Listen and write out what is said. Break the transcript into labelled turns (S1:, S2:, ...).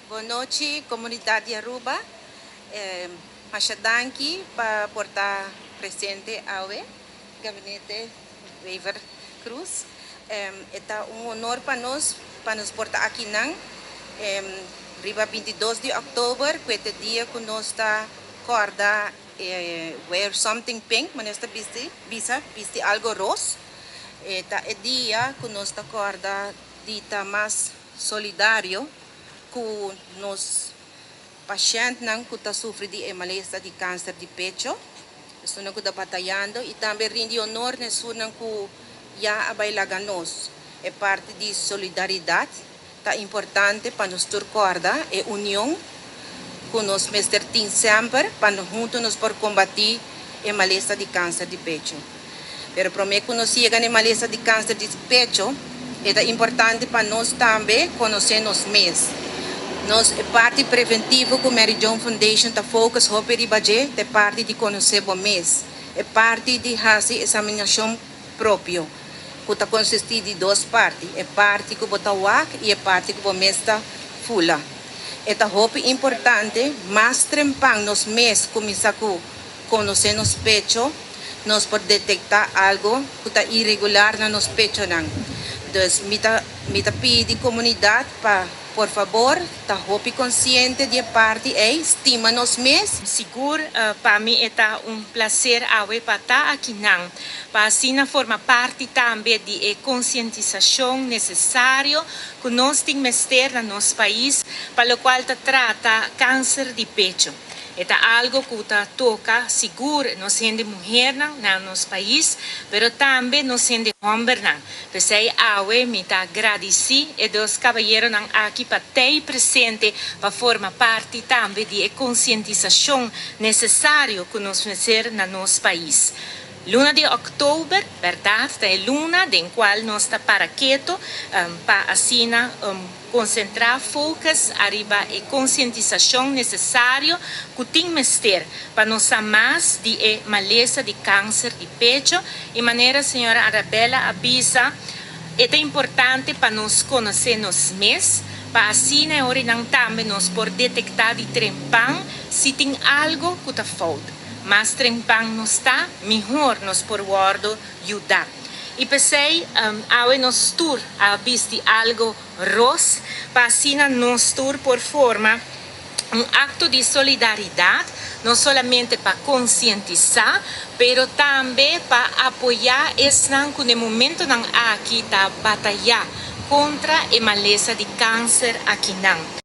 S1: Bon nochi, comunidad di Aruba. Masha danki pa por ta presente awe, Gabinete Wever Croes. Ta un honor pa nos por ta akinan. Riba 22 di october, cu ta e dia cu nos ta corda "wear something pink", mas ta bisti, bisa, bisti algo ros. Ta e dia cu nos ta corda di ta mas solidario cu nos pacientenan cu ta sufri di malesa di cancer di pecho. Esunnan cu ta batayando y tambe rindi honor na esunnan cu ya a bay laga nos. E parti di solidaridad ta importante pa nos tur corda e union cu nos mester tin semper pa hunto nos por combati e malesa di cancer di pecho. Pero prome cu nos yega na malesa di cancer di pecho, ta importante pa nos tambe conoce nos mes. Nos e parti preventivo cu Mary Joan Foundation ta focus hopi riba dje, e parti di conoce bo mes, e parti di haci examinacion propio, cu ta consisti di dos parti, e parti cu bo ta wak y e parti cu bo mes ta fula. Ta hopi importante, mas trempan nos mes cuminsa cu conoce nos pecho, nos por detecta algo cu ta irregular na nos pechonan. Dus mi ta pidi comunidad pa, por fabor, ta hopi consciente di e parti ey, stima nos mes.
S2: Sigur, pa mi ta un placer awe pa ta akinan, pa asina forma parti tambe di e concientisacion necesario cu nos tin mester na nos pais, pa locual ta trata cancer di pecho. Ta algo cu ta toca sigur nos hende muhernan na nos pais, pero tambe nos hende hombernan. P'esey awe mi ta gradici e dos cabayeronan aki pa ta presente pa forma parti tambe di e concientisacion necesario cu nos mester na nos pais. Luna di october, berdad, ta e luna den cual nos ta para keto pa asina concentra, focus ariba e concientisacion necesario cu tin mester pa nos mas di e malesa di cancer di pecho. Y manera señora Arabella a bisa, ta importante pa nos conoce nos mes, pa asina ora tambe nos por detecta di trempan si tin algo cu ta fout. Mas trempan nos ta, mihor nos por wordo yuda. Y p'esey, awe nos tur a bisti algo ros, pa asina nos tur por forma un acto di solidaridad, no solamente pa concientisa, pero tambe pa apoya esnan cu na e momentonan aki ta bataya contra e malesa di cancer akinan.